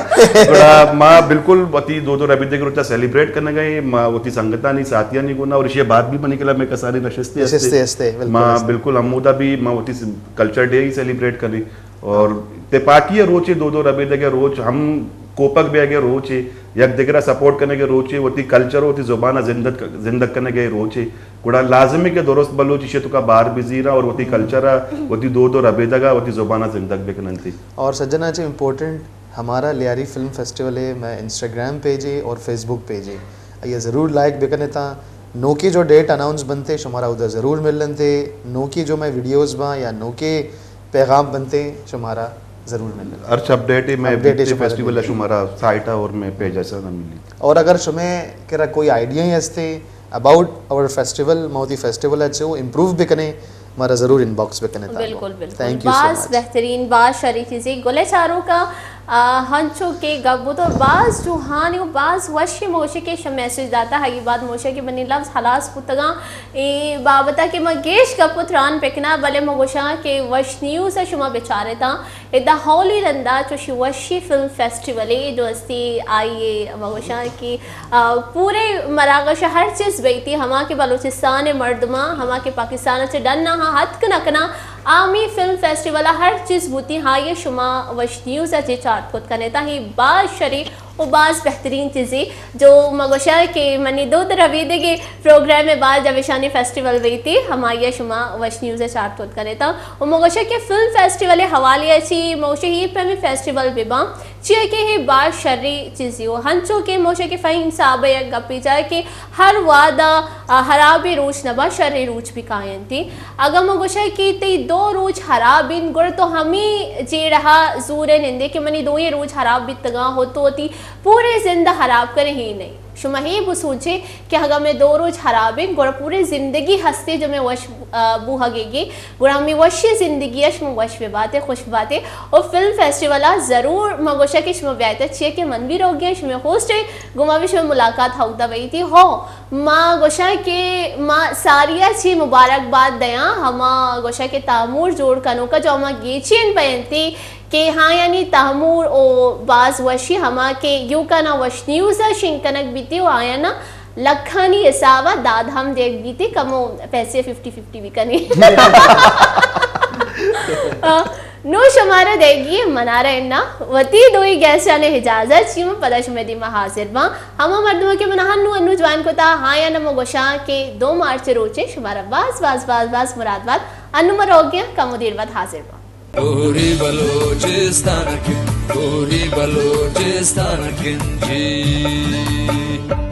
گڑا ما بالکل وتی دودو ربیدگ ءِ روچ ءَ سیلیبریٹ کنگ ءَ ایں، ما وتی سنگتانی ساتھیانی گونا، اور ایشی ءَ بعد بھی منی کلب ءَ کسانیں نشستے ہستے۔ نشستے ہستے، بالکل ما ہستے۔ بالکل ہمودا بھی ما وتی س-، کلچر ڈے ہی سیلیبریٹ کنیں۔ اور تپاکی ءِ روچ ءَ، دودو ربیدگ ءِ روچ، ہم کوپگ بیگ ءِ روچ ءَ، یک دگر ءَ سپورٹ کنگ ءِ روچ ءَ، وتی کلچر ءُ وتی زبان ءَ زندگ، زندگ کنگ ءِ روچ ءَ، گڑا لازم ایں کہ درست بلوچ ایشی ءِ توکا بار بزیراں اور وتی کلچر ءَ، وتی دود ءُ ربیدگ ءَ، وتی زبان ءَ زندگ بکننتی۔ اور سجنا چہ امپورٹنٹ ہمارا لیاری فلم فیسٹیول ءِ مئے انسٹاگرام پیج ءَ اور فیس بک پیج ءَ، آئی ءَ ضرور لائک بکنے تاں۔ نوکی جو ڈیٹ اناؤنس بنتے، شمارا اودا ضرور ملنتے۔ نوکی جو مئے ویڈیوز باں یا نوکی پیغام بنتے، شمارا ضرور ملنتے۔ ہرچ اپڈیٹ مئے اپڈیٹ بیتے شمارا فیسٹیول ملنتے۔ شمارا سائٹ ءَ اور مئے پیج ءَ سرا ملیت۔ اور اگر شمے کرا کوئی آئیڈیا ہی ہستے اباؤٹ آور فیسٹیول، ما وتی فیسٹیول ءَ چو امپروو بکنیں، مارا ضرور انباکس بکنے تاں۔ بالکل، بالکل۔ تھینک یو سو باز مچ۔ بہترین، باز شری چیزے۔ گلے چاروکاں، آ، ہنچو کہ گپ بوت اور باز جوہانی و باز وشی موشی کہ شما میسج داتا، ہگی بعد موشی کہ منی لفظ خلاص بوتگاں۔ اے بابتا کہ ما گیش گپ و تران پکناں، بلے ما گوشاں کہ وش نیوز ءَ شما بچارتاں۔ ادا ہولی رندا چوشی وشی فلم فیسٹیولے جو استی آئی ءَ ما گوشاں کہ آ، پورے مراگش ءَ ہر چیز بیتی، ہما کہ بلوچستان ءِ مردماں، ہما کہ پاکستان ءَ چہ ڈن آہاں ہتک نہ کناں، آمی فلم فیسٹیول ءَ ہر چیز بوتی، ہائی ءَ شما وش نیوز ءَ چہ چارت کت کنے تاں، ہی باز شری و باز بہترین چیزے جو ما گوشاں کہ منی دود ربیدگے پروگرام ءَ بعد جب اشانی فیسٹیول بیتی، ہمائی ءَ شما وش نیوز ءَ چارت کت کنے تاں۔ و ما گوشاں کہ فلم فیسٹیول ءِ حوالے ءَ چی ما گوشاں ہی پیمیں فیسٹیول بباں، چیا کہ اے باز شری چیزے و ہنچو کہ موشے کہ فہیم صاحب ءَ یک گپے جائے کہ ہر وہدا، آ، ہرابیں روچ نبا، شریں روچ بھی کاینتی۔ اگاں ما گوشے کہ تئی دو روچ ہراب انت، گڑا تو ہمے جیڑہا زور ءَ نندے کہ منی دوئیں روچ ہراب بیتگاں، ہو تو وتی پورے زند ءَ ہراب کنے، ہی نہیں۔ شما ہی بسوچے کہ اگاں مئے دو روچ ہراب انت، گڑا پورے زندگی ہستے جو مئے وش، آ، بوہگے گے، گڑا ہمے وشی زندگی ءَ شما وش بہ باتے، خوش باتے۔ و فلم فیسٹیول ءَ ضرور ما گوشاں کہ شما بیایت، چیا کہ من بھی روگی آں، شما ہوسٹ ئے، گما بھی شما ملاقات ہودا بیتی۔ ہو، ما گوشاں کہ ما ساری ءَ چی مبارک باد دیاں، ہما گوشاں کہ تامور جوڑ کنوکا جو ہما گیچین بینتی، کہ ہاں یعنی تامور و باز وشی ہما کہ یوکانا وش نیوز ءَ شنگ کنگ بیتی و آیانا لکھانی حساب ءَ داد ہم دیگ بیتی، کمو پیسے ففٹی ففٹی بھی کنی۔ آ، نو شمارا دیگی منارا انا وتی دوئی گیسٹانے اجازت چی من پدا شمے دیما حاضر باں۔ ہما مردم کہ من ہنو انو جوائن کتا، ہاں یا نمو گوشاں کہ دو مارچ روچے شمارا باز باز باز باز مراد بات۔ انو من روگیاں، کمو دیر بعد حاضر باں۔ کوری بلوچستان کن، کوری بلوچستان کن جی۔